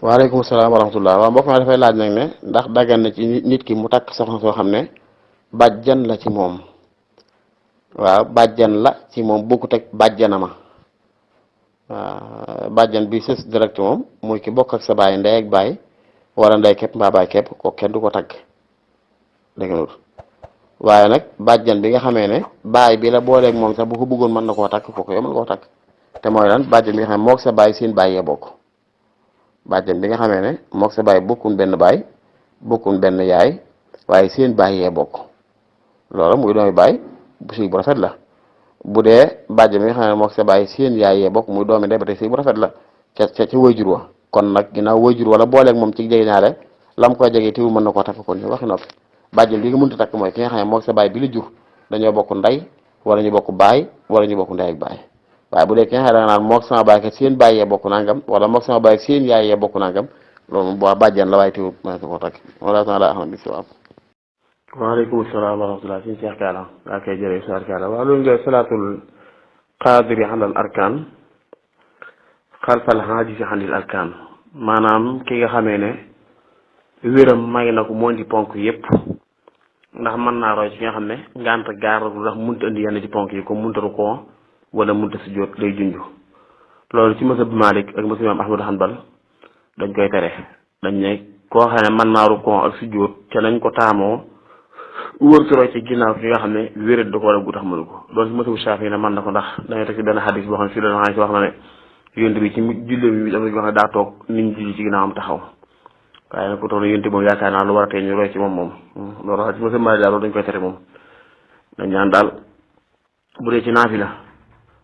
waaleykum salaam wa rahmatullah. waaw mbokk ma dafay laaj nag ne ndax daggan na ci nit ki mu takk soxna soo xam ne bàjjan la ci moom. waaw bàjjan la ci moom bokkut ak bàjjanama. waaw bàjjan bi sës direct moom muy ki bokk ak sa baay ndey ak baay wala ndey képp mbaa baay képp ko kenn du ko tagg dégg nga waaye nag bàjjan bi nga xamee ne baay bi la booleeg moom sax bu ko bëggoon mën na koo takk kooku yow mën koo takk te mooy lan bàjjan bi nga xam ne moog sa baay seen baay yee bokk. bàjjan bi nga xamee ne moog sa baay bokkun benn baay bokkun benn yaay waaye seen baay yee bokk loolu muy doomi baay bu sëy bu rafet la. bu dee bàjjan bi nga xam ne moog sa baay seen yaay yee bokk muy doomi ndey ba tey sëy bu rafet la ca wayjur wa kon nag ginnaaw wayjur wala booleeg moom ci jege ñaare lam koy jege tiwu mën na koo takk kon ñu waxi noppi bàjjan bi nga mënta takk mooy ki nga xam ne moog sa baay bi la jur dañoo bokk ndey wala ñu bokk baay wala ñu bokk ndey ak baay waaye bu dee ki nga xam ne da nga naan moog sama baay kat seen baay yee bokk nangam wala moog sama baay seen yaay yee bokk nangam loolu moom bu bàjjan la waaye tiwu mën na koo takk wala taala ahmad bi si waaw. waaleykum salaam wa rahmatulah suñu Cheikh Kaala waa kay jërëjëf Cheikh Kaala waaw loolu nga salaatul qaadiri alal arkaan xalfal haajisi anil arkaan maanaam ki nga xamee ne wéram may na ko moo di ponk yépp ndax mën naa roy ci nga xam ne ngant gaar ndax munta indi yenn ci ponk yi comme munta rukoo wala munta sujjóot lay junj loolu ci masab Malik ak masab Imaam Ahmadu Hanbal dañ koy tere dañ ne koo xam ne mën naa rukoo ak sujjóot ca nañ ko taamoo wërtu roy ci ginnaaw ki nga xam ne wérat da ko war a gu tax mënu ko loolu ci masabu Shaafi ne mën na ko ndax dañuy teg ci benn xadis boo xam ne fii la wax na ne yonent bi ci julli bi dafa wax ne daa toog nit ñi julli ci ginnaawam taxaw waaye nag ku toog ne yonent moom yaakaar naa lu war a tee ñu roy ci moom loolu wax ci masabu Maalik daal loolu dañ koy tere moom dañ ñaan daal bu dee ci naafila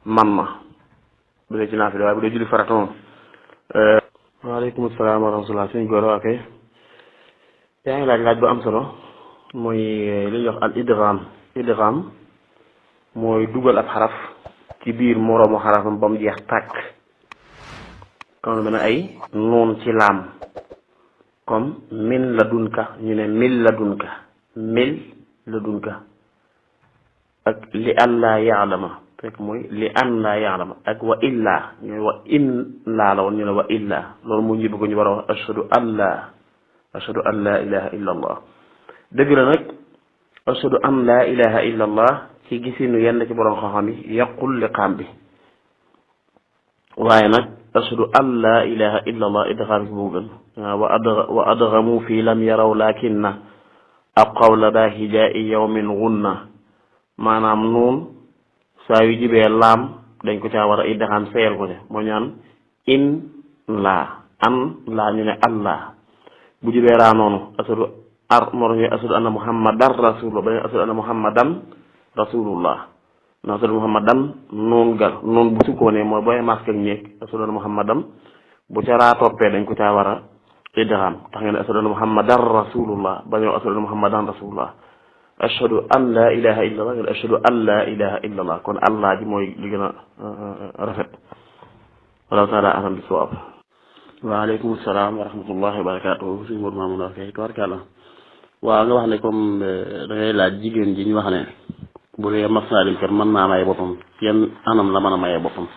man ma bu dee ci naafila waaye bu dee julli farata moom waaleykum salaam wa rahmatulah suñu góor waa kay yaa ngi laaj bu am solo mooy li ñuy wax al idgham mooy dugal ab xaraf ci biir moroomu xarafam ba mu jeex tàkk comme lu mel ne ay noon ci laam comme min la dunka ñu ne mil la dunka ak li an laa yaalama fekk mooy li an laa yaalama ak wa illaa ñooy wa in laa la woon ñu ne wa illaa loolu mu ñu bëgg ñu war a wax ashhadu an laa ilaha illa allah dëgg la nag ashhadu an laa ilaha illa allah ci gisinu yenn ci borom xam-xam yi yàqul liqaam bi waaye nag ashhadu an laa ilaha illa allah idgaam bi moo gën wa adgamu fi lam yaraw lakinna ab qawla daa hijaa'i yawmin gunna maanaam noonu saa yu jibee laam dañ ko caa war a idgaam seyal ko ne moo ñaan in laa an laa ñu ne allah bu jibee raa noonu ashhadu moo tax ñu ashhadu anna muhammadan rasulullah ba ashhadu anna muhammadan rasulullah na ashhadu muhammadan noonu bu sukkoonee mooy booy masque ak ñeeg ashhadu anna muhammadan bu ca raa toppee dañ ko caa war a idgham tax ngeen ne ashhadu anna muhammadan rasulullah ba ñëw ashhadu anna muhammadan rasulullah ashhadu an la ilaha illa allah ngeen ashhadu an la ilaha illa allah kon allah ji mooy li gën a rafet wallahu taala alam bi sawaab waaleykum salaam wa rahmatullahi wa barakatuhu suñu Mourou Mamoun wax kay tubaarkàlla waaw nga wax ne comme da ngay laaj jigéen ji ñu wax ne bu dee masaalim kër mën naa maye boppam yenn anam la mën a maye boppam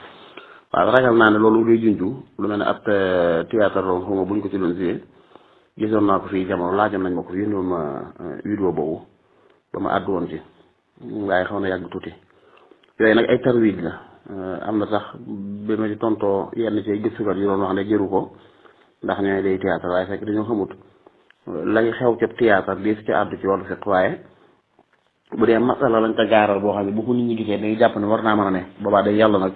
waaw ragal naa ne loolu luy junju lu mel ne ab théâtre loolu xaw ma buñ ko ci doon joué gisoon naa ko fii jamono laajoon nañ ma ko yónnoon ma vidéo boobu ba ma àddu woon ci waaye xaw na yàgg tuuti yooyu nag ay tarwid la am na sax ba ma ci tontoo yenn ci gëstukat yi doon wax ne jëru ko ndax ñooy day théâtre waaye fekk dañoo xamut lay xew ca théâtre di su ca àddu ci wàllu fiq waaye bu dee masala lañ ca gaaral boo xam ne bu ko nit ñi gisee dañuy jàpp ne war naa mën a ne boobaa day yàlla nag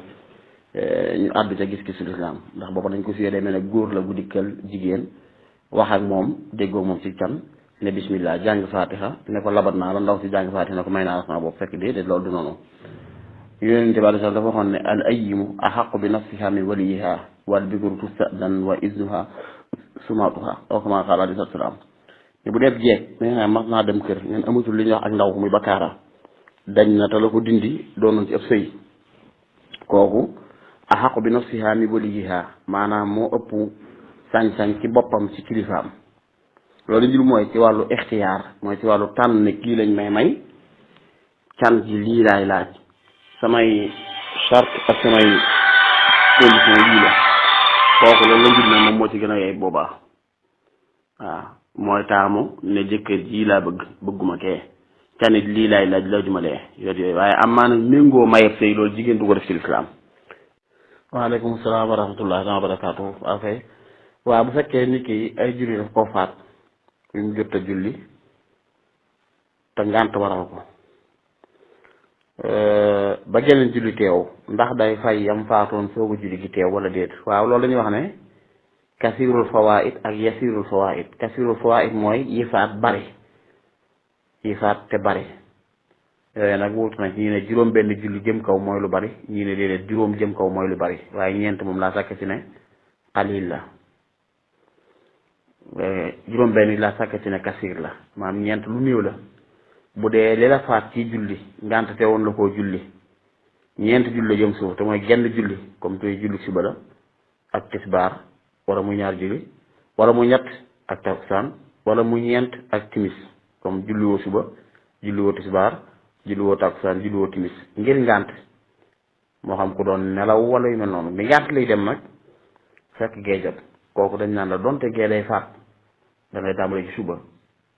ñu àddu ca gis-gisu lislaam ndax booba dañ ko suyee day mel ne góor la gu dikkal jigéen wax ak moom déggoo moom ci can ne bismillah jàng fatiha ne ko labat naa la ndaw si jàng fatiha ne ko may naa la sama bopp fekk déedéet loolu du noonu yonente bi dafa waxoon ne al ayyimu ahaqu bi nafsiha min waliyiha wal bikru tustadan wa iznuha sumatuha aw kama qaala alayhi salaam ne bu def jeeg mais nga mas naa dem kër ngeen amatul li ñuy wax ak ndaw muy bakkaara dañ na te la ko dindi doonoon ci ab sëy kooku ahaqu bi nafsiha min waliyiha maanaam moo ëpp sañ-sañ ci boppam ci kilifaam loolu njur mooy ci wàllu ixtiyaar mooy ci wàllu tànn ne kii lañ may can ji lii laay laaj samay charte ak samay condition lii la kooku loolu la njub ne moom moo ci gën a yey boobaa waaw mooy taamu ne jëkkër ji laa bëgguma kee canit lii laay laaj laajuma lee yooyu waaye am maa nag méngoo mayeb sëy loolu jigéen du ko def ci lislaam. waaleykum salaam wa rahmatullahi wa barakaatu. waaw kay waaw bu fekkee nit ki ay julli daf koo faat yu mu jot a julli te ngànt waral ko ba geneen julli teew ndax day fay yam faatoon soogu julli gi teew wala déet. waaw loolu la ñuy wax ne kasirul fawaid ak yasirul fawaid. kasirul fawaid mooy yi faat bari yi faat te bari yooyu nag wuutu na ñii ne juróom benn julli jëm kaw mooy lu bari ñii ne déedéet juróom jëm kaw mooy lu bari waaye ñeent moom laa sàkk ci ne qalil la juróom benn laa sàkk ci ne kasir la maanaam ñeent lu néew la bu dee li la faat ci julli ngànt te woon la koo julli ñeent julli jëm suuf te mooy genn julli comme tey julli suba la ak tisbaar wala mu ñaar julli wala mu ñett ak takkusaan wala mu ñeent ak timis comme julli woo suba julli woo tisbaar julli woo takkusaan julli woo timis ngir ngànt moo xam ku doon nelaw wala yu mel noonu bi ngànt lay dem nag fekk gee jot kooku dañ naan la donte gee day faat da ngay tàmbale ci suba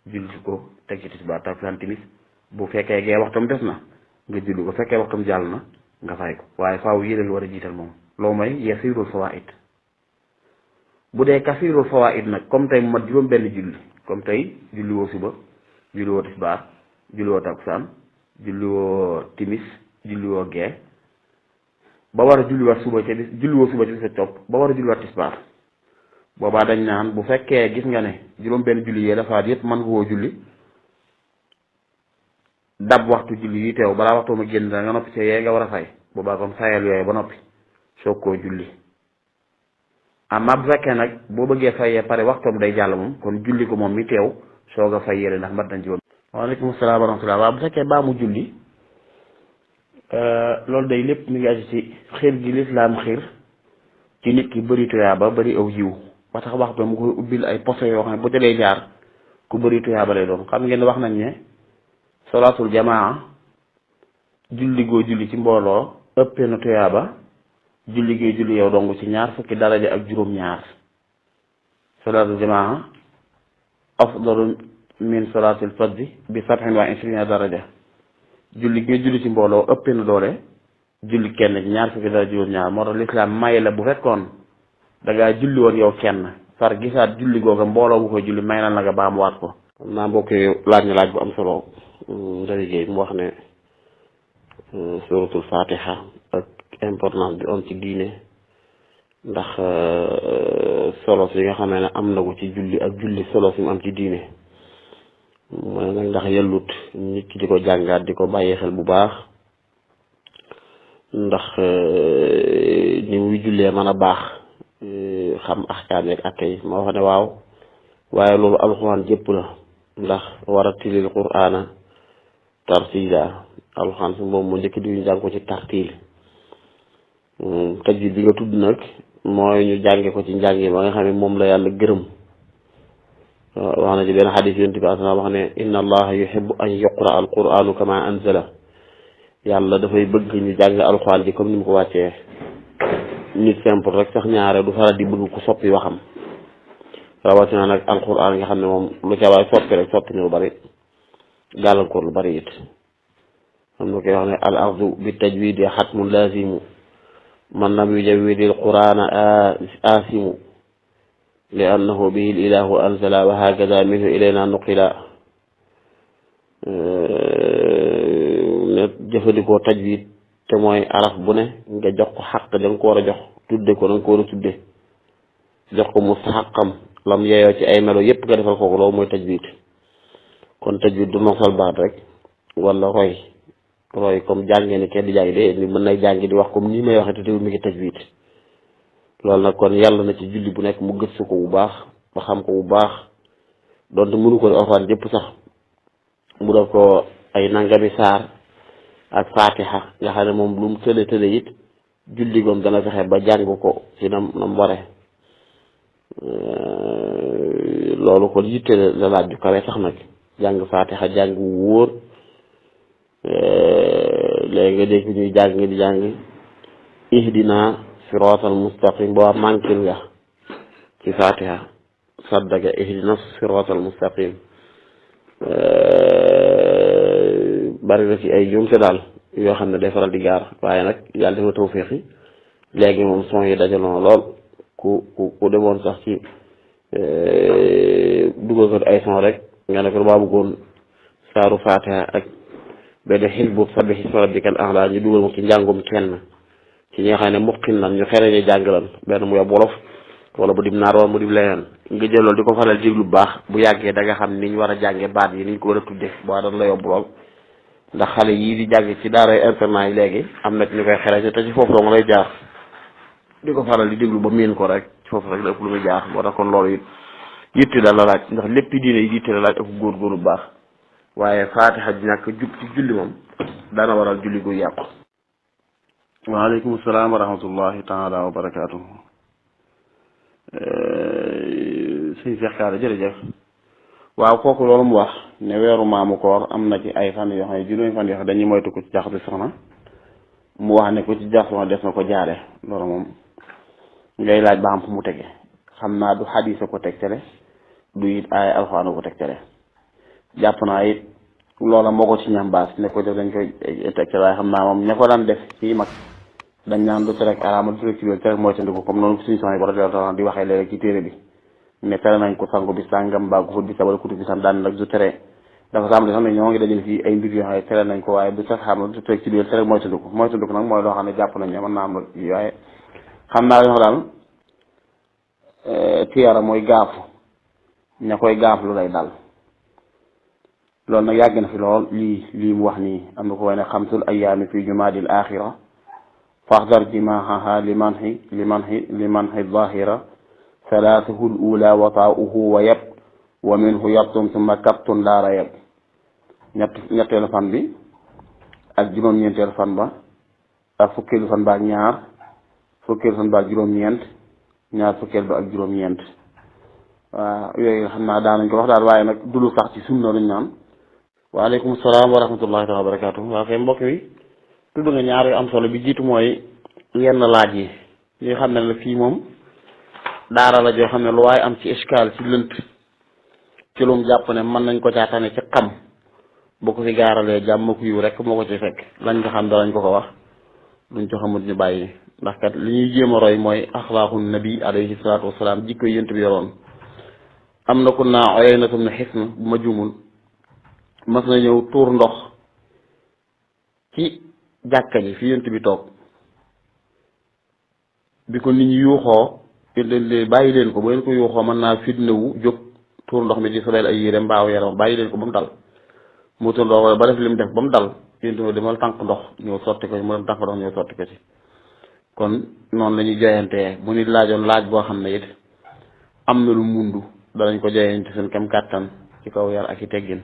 julli ko teg ci tisbaar takkusaan timis bu fekkee gee waxtam des na nga julli ko fekkee waxtam jàll na nga fay ko waaye faaw yéene nga war a jiital moom loo may yasirul fawaid. bu dee kasirul fawaid nag comme tey mu mat juróom benn julli comme tey julli woo suba julli woo tisbaar julli woo takkusaan julli woo timis julli woo gee ba war a julliwaat suba ca bis julli woo suba ca bis sa topp ba war a julliwaat tisbaar boobaa dañ naan bu fekkee gis nga ne juróom benn julli yee dafaat yëpp mën nga woo julli dab waxtu julli yi teew balaa waxtu ma génn da nga noppi ca yee nga war a fay boobaa kon fayal yooyu ba noppi soog koo julli. amma bu fekkee nag boo bëggee fayee pare waxtoom day jàll moom kon julli ko moom mi teew soog a fay yére ndax mat nañ ci woon. waaleykum salaam wa rahmatulah. waaw bu fekkee baa mu julli loolu day lépp mi ngi aju ci xiir gi lislaam xiir ci nit ki bëri tuyaaba bëri aw yiw ba tax waxtu mu koy ubbil ay poste yoo xam ne bu jëlee jaar ku bëri tuyaaba lay doon. xam ngeen wax nañ ne solaatul jamaa julli goo julli ci mbooloo ëppee na tuyaaba julli goo julli yow dong ci ñaar fukki daraja ak juróom-ñaar. solaatul jamaa afdalu min solaatil faddi bi sab'in wa ishrina daraja. julli gi julli ci mbooloo ëppee na doole julli kenn ci ñaar fukki daraja juróom-ñaar moo tax lislaam may la bu fekkoon da ngaa julli woon yow kenn far gisaat julli googa mbooloo bu koy julli may na la nga baamuwaat ko. xam naa mbokk yi laaj na laaj bu am solo Ndeye Gueye mu wax ne suratul fatiha ak importance bi am ci diine ndax solo si nga xamee ne am na ko ci julli ak julli solo si mu am ci diine mooy nag ndax yellut nit ki di ko jàngaat di ko bàyyi xel bu baax ndax ni muy jullee mën a baax xam axkaam yeeg ak yi ma wax ne waaw waaye loolu alxuraan jëpp la ndax war a tilil quraana tartiila alxuraan su moom mu njëkk di ñu jàng ko ci tartiil tajwid bi nga tudd nag mooy ñu jànge ko ci njàngi ba nga xam ne moom la yàlla gërëm wax na ci benn xadis yonent bi asalaam wax ne inna allaha yuhibbu an yuqra al quranu kama anzala yàlla dafay bëgg ñu jàng alxuraan ji comme ni mu ko wàccee nit simple rek sax ñaare du faral di bëgg ku soppi waxam rawatina nag alxuraan nga xam ne moom lu ca waay soppi rek soppi ne lu bari gàllankoor lu bari it xam na koy wax ne al ardu bi tajwidi xatmun lazimu man lam yujawwidil qur'ana asimu li annahu bihi l ilahu anzala wa hakada minhu ilayna nuqila ne jëfandikoo tajwid te mooy araf bu ne nga jox ko xaq da nga ko war a jox tudde ko da nga ko war a tudde jox ko mustaxaqam lam yeeyoo ci ay melo yépp nga defal kooku loolu mooy tajwid kon tajwid du nosal baat rek wala roy comme jàngee ni kenn di jàng de ni mën nay jàng di wax comme nii may waxee te teewul mi ngi tajwid loolu nag kon yàlla na ci julli bu nekk mu gëstu ko bu baax ba xam ko bu baax donte mënu ko alxuraan jëpp sax mu def ko ay nangami saar ak fatiha nga xam ne moom lu mu tële tële it julli goom dana fexe ba jàng ko ci nam ware loolu kon yitte la laaj ju kawe sax nag jàng fatiha jàng wu wóor léegi nga dégg ñuy jàng di jàng ihdina siraatal mustaqim boo manquil nga ci fatiha saddaka ihdina siraatal mustaqim bari na ci ay jumte daal yoo xam ne day faral di gaar waaye nag yàlla dafa tawféexi léegi moom son yi dajaloo lool ku demoon sax ci dugal ko ay son rek nga ne ko baa bëggoon saaru fatiha ak benn xisbu sabbih isma rabbikal a'la ñu dugal ko ci njàngum kenn ci ñi nga xam ne muqin nan ñu xereñe jàngalan benn mu yob wolof wala bu dim naar wala mu dim leneen nga jël loolu di ko faral déglu bu baax bu yàggee da nga xam ni ñu war a jànge baat yi ni ñu ko war a tudde boo dañ la yóbbu lool ndax xale yii di jàng ci daara internat yi léegi am na ñu koy xereñe te ci foofu dong lay jaar di ko faral di déglu ba miin ko rek ci foofu rek la ëpp lu muy jaar boo tax kon loolu it yitte da la laaj ndax lépp diine yi yitte la laaj ak góorgóorlu bu baax waaye faatiha ji ñàkk jub ci julli moom dana waral julli gu yàqu. waaleykum salaam wa rahmatullahi taala wa barakaatu. sëñ Cheikh Kaare jërëjëf. waaw kooku loolu mu wax ne weeru maamu koor am na ci ay fan yoo xam ne juróomi fan yoo xam dañuy moytu ko ci jaxase soxna mu wax ne ko ci jax soxna des na ko jaare loolu moom ngay laaj ba xam fu mu tege xam naa du xadiis a ko teg tele du it ay alxuraan a ko teg tele jàpp naa it loola moo ko ci ñambaas ne ko def dañ koy teg tele waaye xam naa moom ña ko daan def ci mag dañ naan du tere ak araama du tere ci loolu tere mooy tandiku comme noonu suñu soxna yi ba di waxee léegi ci téere bi ne tere nañ ko sangu bi sàngam baa ko fut bi sa wala kutu bi sam daan nag du tere dafa sàmm sax ne ñoo ngi dajale fii ay mbir yoo xam ne tere nañ ko waaye du sax xam du tere ci loolu tere mooy tandiku nag mooy loo xam ne jàpp nañ ne mën naa am waaye xam naa dañoo daal tiyara mooy gaafu ña koy gaaf lu lay dal loolu nag yàgg na fi lool lii mu wax nii am na ko way ne xamsul ayaami fi jumaadil axira faxdar jimaaha limanhi zahira salaatuhu l ula wataauhu wa yab wa minhu yabtun summa kaptun laara yab ñetteelu fan bi ak juróom-ñeenteelu fan ba ak fukkeelu fan ba ak ñaar fukkeelu fan ba ak juróom-ñeent ñaar fukkeel ba ak juróom-ñeent waaw yooyu xam naa daanañ ko wax daal waaye nag dulu sax ci sunna lañ naan. waaleykum salaam wa rahmatullahi taala wa barakaatu. waaw kay mbokk mi tudd nga ñaar yu am solo bi jiitu mooy yenn laaj yi ñi xam ne la fii moom daara la joo xam ne lu waaye am ci escale ci lënt ci lum jàpp ne mën nañ ko caatane ci xam boo ko fi gaaralee jàmm ko yiw rek moo ko ci fekk lañ ko xam danañ ko ko wax luñ ko xamut ñu bàyyi ndax kat li ñuy jéem a roy mooy axlaaqu nabi alayhi salaatu wasalaam jikko yënt bi yoroon. am na ku naa oyey na tam ne xis na bu ma juumul mas na ñëw tuur ndox ci jàkka ji fi yënt bi toog bi ko nit ñi yuuxoo bàyyi leen ko bu leen ko yuuxoo mën naa fitnewu jóg tuur ndox mi di sobeel ay yére mbaaw yaram bàyyi leen ko ba mu dal mu tuur ndox wala ba def li mu def ba mu dal yënt bi demal tànk ndox ñëw sotti ko ci mu dem tànk ndox ñëw sotti ko ci kon noonu la ñuy joyantee bu nit laajoon laaj boo xam ne it am na lu mundu danañ ko joyante seen kem kàttan ci kaw yar ak i teggin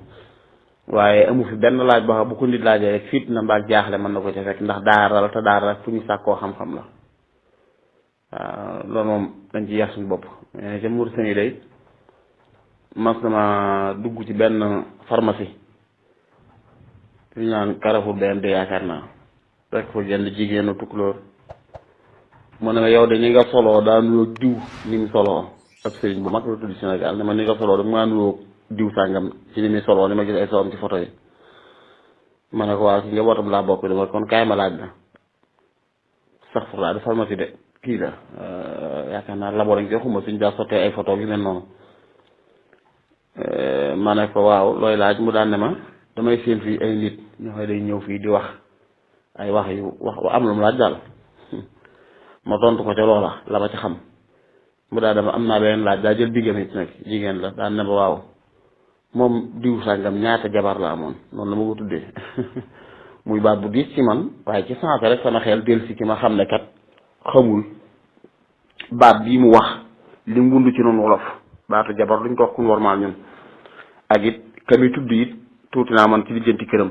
waaye amu fi benn laaj boo xam bu ko nit laajee rek fiit na mbaa jaaxle mën na ko ci fekk ndax daara la te daara rek fu ñu sàkkoo xam-xam la waaw loolu moom dañ ci yar suñu bopp mais ca Mauritanie day mas nama dugg ci benn pharmacie fi ñu naan Carrefour BND yaakaar naa rek fa genn jigéenu tukulóor mu ne ma yow de ni nga soloo daa nuyoo diw ni mu soloo ab sëriñ bu mag la tudd Sénégal ne ma ni nga soloo da maa nuyoo diw sàngam ci ni muy soloo ni ma gis ay solom ci photo yi ma ne ko waaw ci njabootam laa bokk dama kon kaay ma laaj la sax pour la de pharmacie de kii la yaakaar naa labo lañ koy xuma suñ daa sottee ay photo yu mel noonu ma ne ko waaw looy laaj mu daan ne ma damay seen fii ay nit ñoo xam day ñëw fii di wax ay wax yu wax am lu mu laaj daal ma tontu ko ca loola la ma ci xam mu daa dama am naa beneen laaj daa jël diggam it nag jigéen la daan ne ma waaw moom diw sàngam ñaata jabar la amoon noonu la ma ko tuddee muy baat bu diis ci man waaye ci sens rek sama xel del si ki ma xam ne kat xamul baat bii mu wax li mu wund ci noonu wolof baatu jabar luñ ko wax kun normal ñun ak it ka muy tudd it tuuti naa man ci lijjanti këram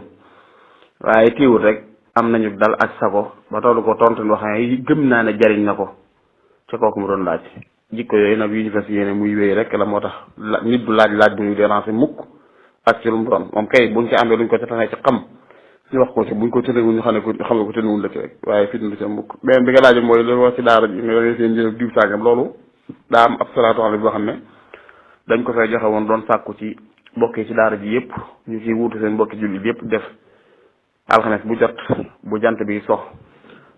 waaye téewul rek am nañu dal ak sago ba tollu ko tontu wax ne gëm naa ne jariñ na ko ca kooku mu doon laaj jikko yooyu nag yu ñu fas yéene muy wéy rek la moo tax nit du laaj bu ñu déranger mukk ak ci lu mu doon moom kay buñ ci amee luñ ko ca taxee ci xam ñu wax ko ci buñ ko tënewul ñu xam ne ko xam nga ko tënewul la ci rek waaye fitna du ci am mukk beneen bi nga laaj mooy loolu wax ci daara ji ne da ngay seen jël diw sàngam loolu daa am ab salaatu ala boo xam ne dañ ko fay joxe woon doon sàkku ci bokkee ci daara ji yëpp ñu ciy wuutu seen mbokki jullit yëpp def alxames bu jot bu jant bi sox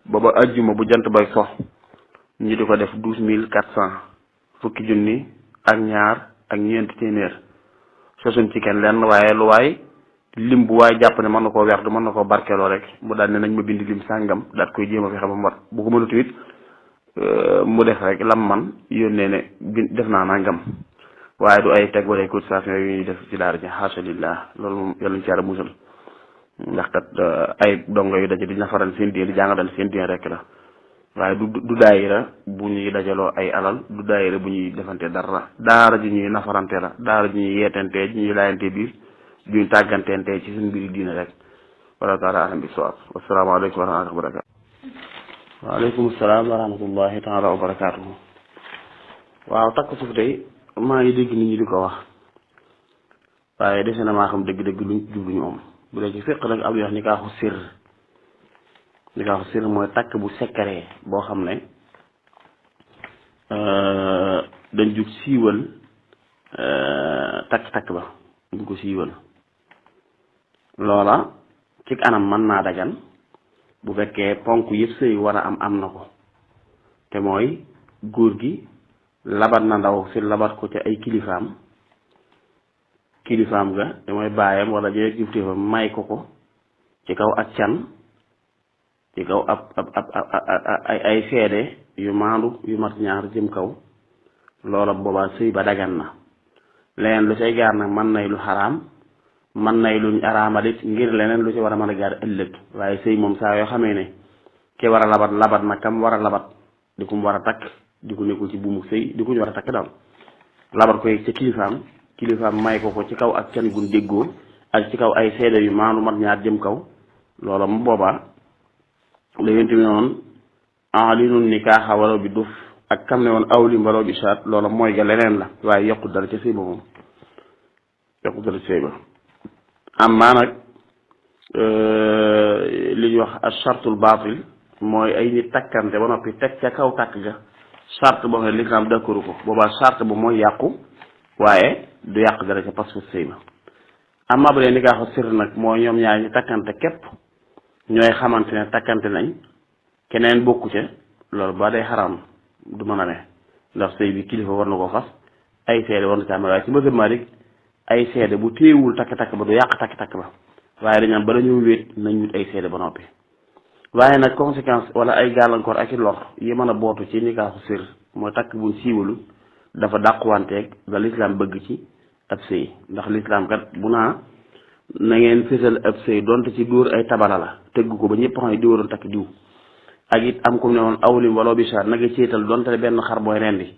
ba ajjuma bu jant bay sox ñu di ko def 12400 fukki junni ak ñaar ak ñeenti téeméer sosuñ ci kenn lenn waaye lu waay lim bu waaye jàpp ne mën na koo werdu mën na koo barkeeloo rek mu daal ne nañ ma bind lim sàngam daat koy jéem a fexe ba mu war bu ko mënatu it mu def rek lam man yónnee ne def naa nangam waaye du ay teg wala cotisation yu ñuy def ci daara ji xaasa lillah loolu moom yàlla ñu ci yàlla musal ndax kat ay dongo yu daje di nafaral seen diine di jàngal seen diine rek la waaye du daayira bu ñuy dajaloo ay alal du daayira bu ñuy defante dara daara ji ñuy nafarante la daara ji ñuy yeetantee ji ñuy laayante biir duñ tàggantente ci suñ mbiri diine rek wala taala alam bi sawab wasalaamaaleykum wa rahmatullahi wa barakatu waaleykum salaam wa rahmatullahi taala wa barakatuhu waaw takk suuf day maa ngi dégg nit ñi di ko wax waaye dese na maa xam dëgg-dëgg luñ jublu ñoom bu dee ci fiq nag am wax nikaaxu sir mooy takk bu secret boo xam ne dañ jug siiwal takk ba duñ ko siiwal loola ci anam mën naa dagan bu fekkee ponk yëpp sëy war a am na ko te mooy góor gi labat na ndaw si labat ko ci ay kilifaam ga te mooy baayam wala jëlee kilifteefam may ko ci kaw ak can ci kaw ay seede yu maandu yu mat ñaar jëm kaw loola boobaa sëy ba dagan na leneen lu say gaar nag mën nay lu xaraam mën nay luñ araamalit ngir leneen lu ci war a mën a gaar ëllëg waaye sëy moom saa yoo xamee ne ki war a labat na kam war a labat di ko mu war a takk di ko nekkul ci buumu sëy di ko ñu war a takk daal labat koy ca kilifaam may ko ci kaw ak can gun déggoo ak ci kaw ay seede yu maandu mat ñaar jëm kaw loola mu boobaa la yonte bi noonu alinun nikaaxa walaw bi duf ak kam ne woon awlim walaw bi shaat loola mooy ga leneen la waaye yokkut dara ca sëy ba moom yokkut dara ca sëy ba am maa nag li ñuy wax ak chartul baatil mooy ay nit takkante ba noppi teg ca kaw takk ga charte boo xam ne lislaam d'accord ko boobaa charte ba mooy yàqu waaye du yàq dara ca pas-pas sëy ba amma bu dee nikaaxu sir nag mooy ñoom ñaar ñu takkante képp ñooy xamante ne takkante nañ keneen bokku ca loolu ba day xaram du mën a ne ndax sëy bi kilifa war na ko fas ay seede war na ca am waaye ci mazhab Maalik ay seede bu téewul takk-takk ba du yàq takk-takk ba waaye dañu am bala ñoo wéet nañ wut ay seede ba noppi waaye nag conséquence wala ay gàllankoor ak i lor yi mën a bootu ci nikaaxu sir mooy takk buñ siiwalu dafa dàquwanteeg da lislaam bëgg ci ab sëy ndax lislaam kat bu naa na ngeen fësal ab sëy donte ci dóor ay tabala la tëgg ko ba ñëpp xam ne diw waroon takk diw ak it am comme ne woon awlim wala bisaar na nga céetal donte benn xar booy rendi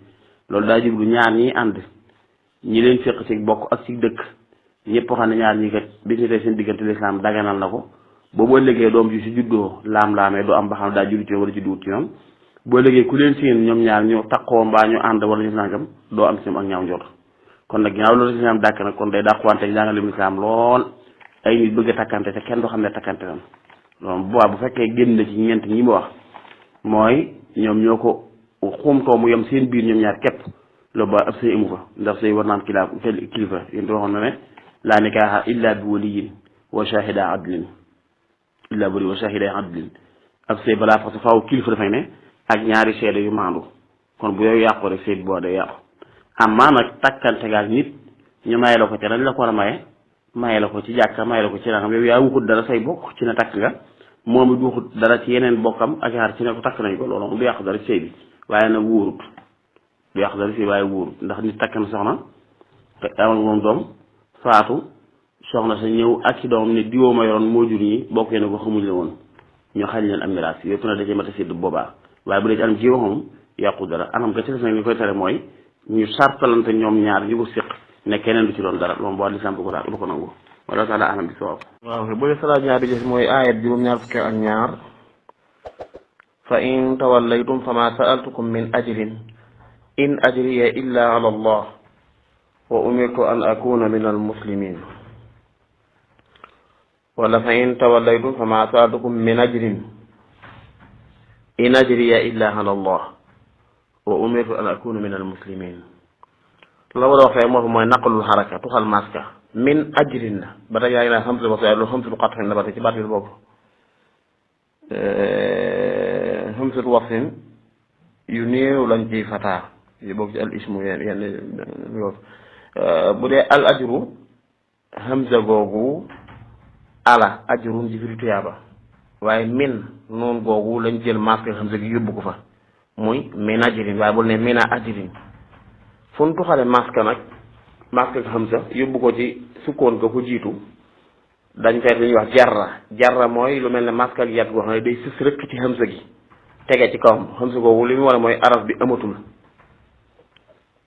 loolu daa jublu ñaar ñi ànd ñi leen féq ci bokk ak ci dëkk ñëpp xam ne ñaar ñi kat bi ñu tey seen diggante lislaam daganal na ko boobu ëllëgee doom ji si juddoo laam-laamee du am ba xam daa juddu ci wala judduwut ci ñoom boo ëllëgee ku leen seen ñoom ñaar ñu takkoo mbaa ñu ànd wala ñu nangam doo am ci ñoom ak ñaaw njort kon nag ginnaaw loolu lislaam dàkk nag kon day dàquwante jàngaleem lislaam lool ay nit bëgg a takkante te kenn du xam ne takkante nan loolu bu baax bu fekkee génn na ci ñeent ñi mu wax mooy ñoom ñoo ko xumtoo mu yem seen biir ñoom ñaar képp loolu ba ab sëy amu fa ndax sëy war na am kilifa yéen waxoon na ne laa nikaaha illa bi waliyin wa shahida adlin illa bi waliyin wa shahida adlin ab sëy balaa parce que faaw kilifa dafay ne ak ñaari seede yu maandu kon bu yooyu yàqu rek sëy bi boo day yàqu amaa nag takkante gaak nit ñu maye la ko ca dañ la ko war a maye la ko ci jàkka maye la ko ci nangam yow yaa wuxut dara say bokk ci ne takk nga moom it wuxut dara ci yeneen bokkam ak yaar ci ne ko takk nañ ko loolu moom du yàqu dara ci sëy bi waaye nag wóorut du yàqu dara ci waaye wóorut ndax nit takk na soxna te amal moom doom faatu soxna sa ñëw ak ci doomam ne diwoo ma yoroon moo jur ñi bokk ne ko xamuñ la woon ñu xañ leen am miraas yëpp na dajee mat a sédd boobaa waaye bu dee ci anam ci waxam yàqu dara anam ga ci des nag li koy tere mooy ñu sartalante ñoom ñaar ñu ko séq ne keneen du ci doon dara loolu boo lislaam du ko nangu wala taala anam bi sawab waaw bu dee salaat ñaar bi gis mooy aayat juróom-ñaar fukki ak ñaar fa in tawallaytum fama sa'altukum min ajrin in ajriya illa ala allah wa umirtu an akuna min al muslimin wala fa in tawallaytum fa ma sa'altukum min ajrin in ajriya illa ala allah wa umirtu an akuna min al muslimin la war a waxee moo fi mooy naqalul xaraka tuxal maska min ajrin la ba tey yaa ngi naan xamsul wasl loolu xamsul xatxin la ba tey ci baatil boobu xamsul wasin yu néew lañ ciy fataa yu bokk ci al ismu yenn yooyu bu dee al ajru hamza googu ala ajrun ji firi tuyaaba waaye min noonu googu lañ jël masque hamza gi yóbbu ko fa muy min ajrin waaye bul ne mina ajrin fu ñu tuxale masque nag masque hamza yóbbu ko ci sukkoon ga ko jiitu dañ koy dañuy wax jarra mooy lu mel ne masque ak yat goo xam ne day sës rëkk ci hamza gi tege ci kawam hamza googu li mu war a mooy araf bi amatul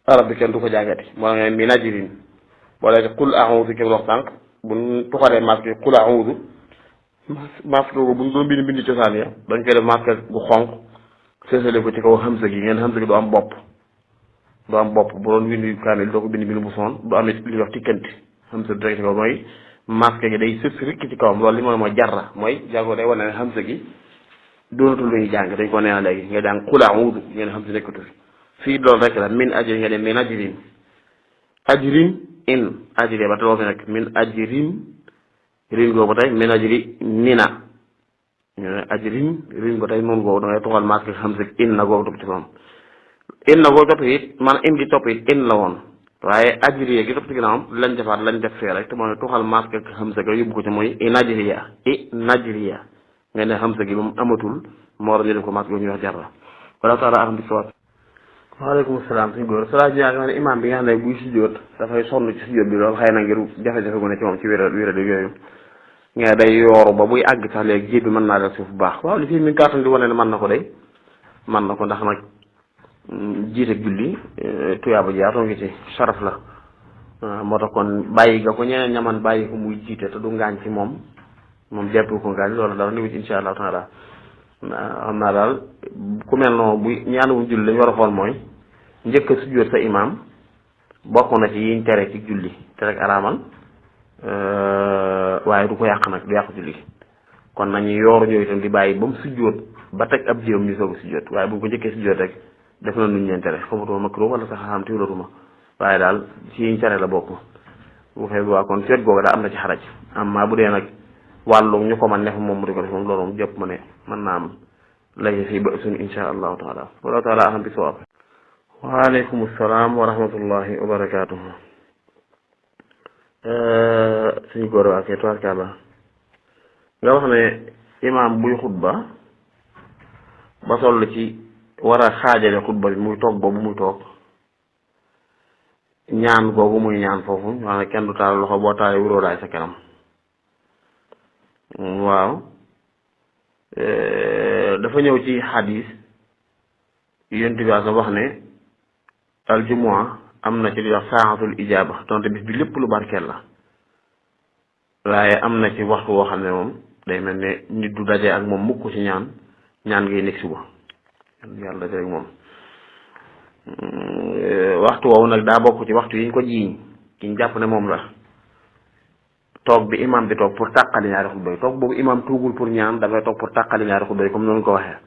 araf bi kenn du ko jàngati moo nga min ajrin boo lee qul a'udhu ki wax sànq buñ tuxalee masque qul a'udhu masque googu buñ doon bind cosaan ya dañ koy def masque bu xonq sësale ko ci kaw hamza gi ngeen hamza gi du am bopp bu doon windu kaamil doo ko bind bu son du am li ñuy wax tikkanti hamza du tege ci kaw mooy masque gi day sës rikk ci kawam loolu li ma mooy jarra mooy jàngoo day wane ne hamza gi doonatul lu ñuy jàng dañ ko neena léegi nga jàng qul a'udhu ngeen hamza nekkatu fii loolu rek la min ajrin nga dem min ajrin in ajri ba toloo fi nag min ajrin rin googu ba tey min ajri nina ñu ne ajrin rin ba tey noonu googu da ngay tuxal masque hamza in na googu topp ci moom in na googu topp it man in gi topp it in la woon waaye ajriya gi topp ci ginnaawam lañ defaat lañ def fee rek te mooy tuxal masque ak hamza ga yóbbu ko ci mooy najriya nga ne hamza gi moom amatul moo war a ñu def ko masque ñuy wax jarra wala taala alam bi sawab waaleykum salaam suñu góor salaa ji nga ne imaam bi nga xam ne buy sujjóot dafay sonn ci sujjóot bi loolu xëy na ngir jafe-jafe gu ne ci moom ci wéra yooyu nga day yooru ba buy àgg sax léegi jéb bi mën naa def suuf bu baax waaw li fi mi kàttan di wane ne mën na ko day mën na ko ndax nag jiite julli tuyaaba ji yaatoo ngi ci saraf la moo tax kon bàyyi ga ko ñeneen ñaman bàyyi ko muy jiite te du ngaañ ci moom jàpp ko ngaañ loolu dara niwit insha allahu taala xam naa daal ku mel noonu bu ñaanuwul julli lañu war a xool mooy njëkk a sujjóot sa imaam bokk na ci yiñ tere ci julli te rek araamal waaye du ko yàq nag du yàq julli kon nañu yooru ñëw itam di bàyyi ba mu sujjóot ba teg ab jéem ñu soog a sujjóot waaye bu ko njëkkee sujjóot rek def na nuñ leen tere xamatuma makruh wala sax xam tiwlatuma waaye daal ci yiñ tere la bokk bu fee waa kon seet googu daa am na ci xaraj amma bu dee nag wàllu ñu ko man neef moom mu di ko def moom loolu moom jëpp ma ne mën naa am lay fii ba suñ insha allahu taala wallahu taala aham bi sawaab waaleykum salaam wa rahmatullahi wa barakatuhu suñu góor waa kay tubaarkàlla nga wax ne imaam buy xutba ba toll ci war a xaajale xutba bi muy toog boobu muy toog ñaan googu muy ñaan foofu wax ne kenn du taal loxo boo taalee wuroo daay sa kanam waaw dafa ñëw ci xadis yonent bi sa wax ne aljumua am na ci li wax saaxatul ijaaba donte bis bi lépp lu barkeel la waaye am na ci waxtu woo xam ne moom day mel ne nit du daje ak moom mukk ci ñaan ngay nekk suba yàlla daje ak moom waxtu woowu nag daa bokk ci waxtu yi ñu ko jiiñ ki ñu jàpp ne moom la toog bi imam bi toog pour tàqali ñaari xutba yi toog boobu imam tuugul pour ñaan dafay toog pour tàqali ñaari xutba yi comme noonu ko waxee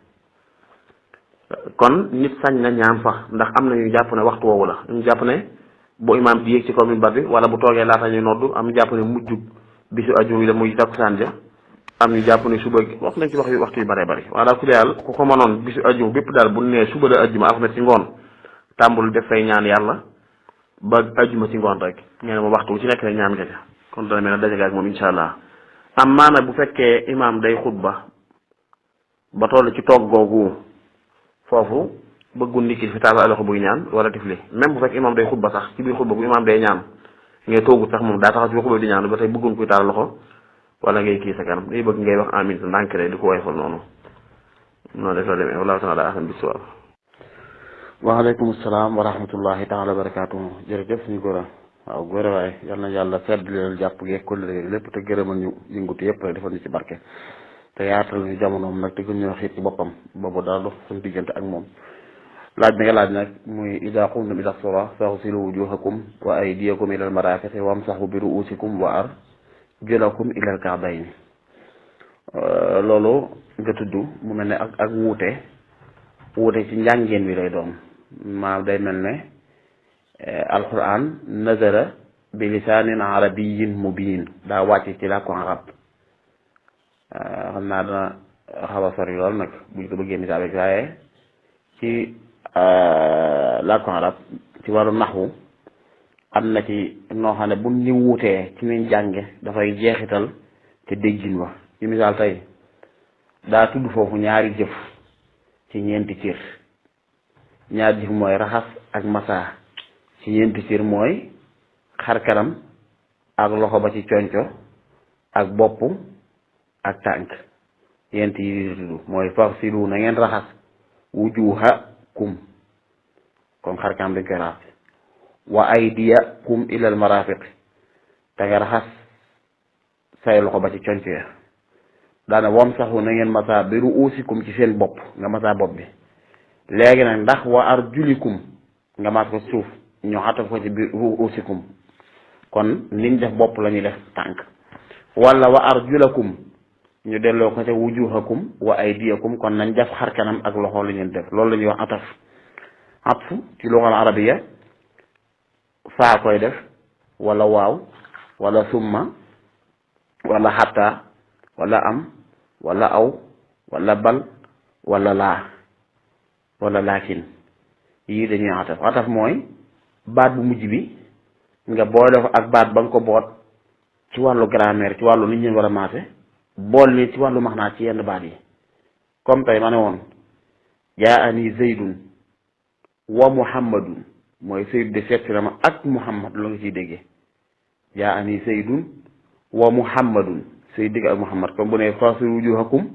kon nit sañ na ñaan sax ndax am na ñu jàpp ne waxtu woowu la ñu jàpp ne bu imam di yéeg ci kaw minbar bi wala bu toogee laata ñuy noddu am jàpp ne mujjug bisu aju yi la muy takkusaan ja am ñu jàpp ne suba wax nañ ci waxtu yu bëree bëri waaye daal ku daal ku ko mënoon bisu aju bépp daal bu nee suba la ajjuma alxames ci ngoon tàmbul def fay ñaan yàlla ba ajjuma ci ngoon rek ngeen ma waxtu ci nekk rek ñaan nga ca kon dana mel ne daje ak moom incha allah am maana bu fekkee imaam day xutba ba toll ci toog googu foofu bëggul nit ki fi taal loxo buy ñaan wala tifli même bu fekk imaam day xutba sax ci biir xutba bu imaam day ñaan ngay toogut sax moom daa taxaw ci biir xutba di ñaan ba tey bëggoon kuy taal loxo wala ngay kii sa kanam day bëgg ngay wax amin sa ndànk rek di ko woyfal noonu def la demee wallahu taala ahlam bi sawaab. waaleykum salaam wa rahmatullahi taala wa barakaatuhu jërëjëf suñu góor waaw góor waaye yal na yàlla sedd leen jàpp geeg kóllëre lépp te gërëmal ñu yëngutu yëpp rek defal ñu ci barke te yaatal ñu jamonoom nag te gën ñoo xiit ci boppam boobu daal dox suñu diggante ak moom laaj bi nga laaj nag muy ida qumtum ila salaa faghsilu wujuhakum wa aydiyakum ila al marafiqi wamsahu bi ru'usikum wa julakum ilal ka'bayni loolu nga tudd mu mel ne ak wuute ci njàngeen bi lay doon maanaam day mel ne alquran nazara bi lisaanin arabiyyin mubiin daa wàcc ci làkku arab xam naa dana xaw a sori lool nag buñ ko bëggee misaal rek waaye ci làkku arab ci wàllu naxwu am na ci noo xam ne bu ni wuutee ci niñ jànge dafay jeexital te déggin wa ci misaal tey daa tudd foofu ñaari jëf ci ñeenti cër ñaari jëf mooy raxas ak masa ci ñeenti cër mooy xar kanam ak loxo ba ci conco ak bopp ak tànk yent yi tudd mooy faghsilu na ngeen raxas wujuhakum kon xar kanam dañ koy raxas wa aydiyakum ilal marafiq te nga raxas say loxo ba ci conco ya daana wamsahu na ngeen masa bi ruusikum ci seen bopp nga masa bopp bi léegi nag ndax wa arjulikum nga mas ko suuf ñu xatal ko ci bi ruusikum kon liñ def bopp la ñuy def tànk wala wa arjulakum ñu delloo ko ca wujuhakum wa aydiyakum kon nañ def xar kanam ak loxo la ñuy def loolu la ñuy wax ataf atfu ci lugal arabiya faa koy def wala waaw wala summa wala xatta wala am wala aw wala bal wala laa wala laakin yii dañuy ataf mooy baat bu mujj bi nga boole ko ak baat ba nga ko boot ci wàllu grammaire ci wàllu nit ñi war a maase bool ni ci wàllu maxnaa ci yenn baat yi comme tey ma ne woon jaani zaydun wa muhammadun mooy Seydou de seet si na ma ak Muhammad la nga ciy déggee jaa ani Seydun wa Muhammadun Seydou digg ak Muhammad comme bu ne faghsilu wujuhakum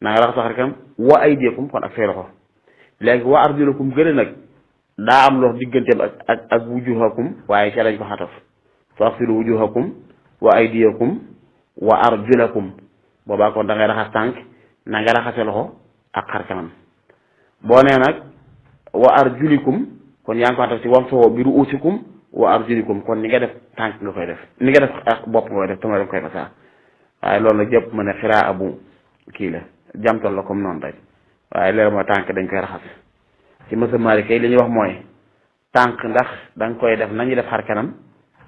na nga raxas xar kanam wa aydiyakum kon ak say loxo léegi wa arjulakum gën nag daa am lox digganteem ak wujuhakum waaye ca lañ ko xataf faghsilu wujuhakum wa aydiyakum wa arjulakum boobaa kon da ngay raxas tànk na nga raxase loxo ak xar kanam boo nee nag wa arjulikum kon yaa ngi ko xataf ci wamsahu bi ruusikum wa arjulikum kon ni nga def tànk nga koy def ni nga def ak bopp nga koy def tama def koy masaa waaye loolu nag jëpp ma ne xiraa abu kii la jamtal la comme noonu rek waaye leer mooy tànk dañ koy raxas ci mësa Maalik kay li ñuy wax mooy tànk ndax da nga koy def nañu def xar kanam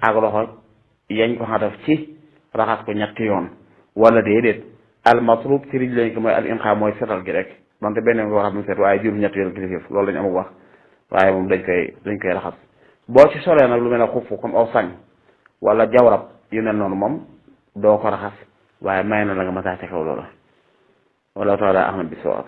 ak loxo yañ ko xataf ci raxas ko ñetti yoon wala déedéet al matlub ci rij lañ ko mooy al inqa mooy setal gi rek donte benn nga wax mu set waaye jur ñetti yoon kilifif loolu lañu amul wax waaye moom dañ koy raxas boo ci solee nag lu mel ne xufu comme aw sañ wala jawrab yu mel noonu moom doo ko raxas waaye may na la nga masaa ca kaw loola wala taala ahmad bi sawaab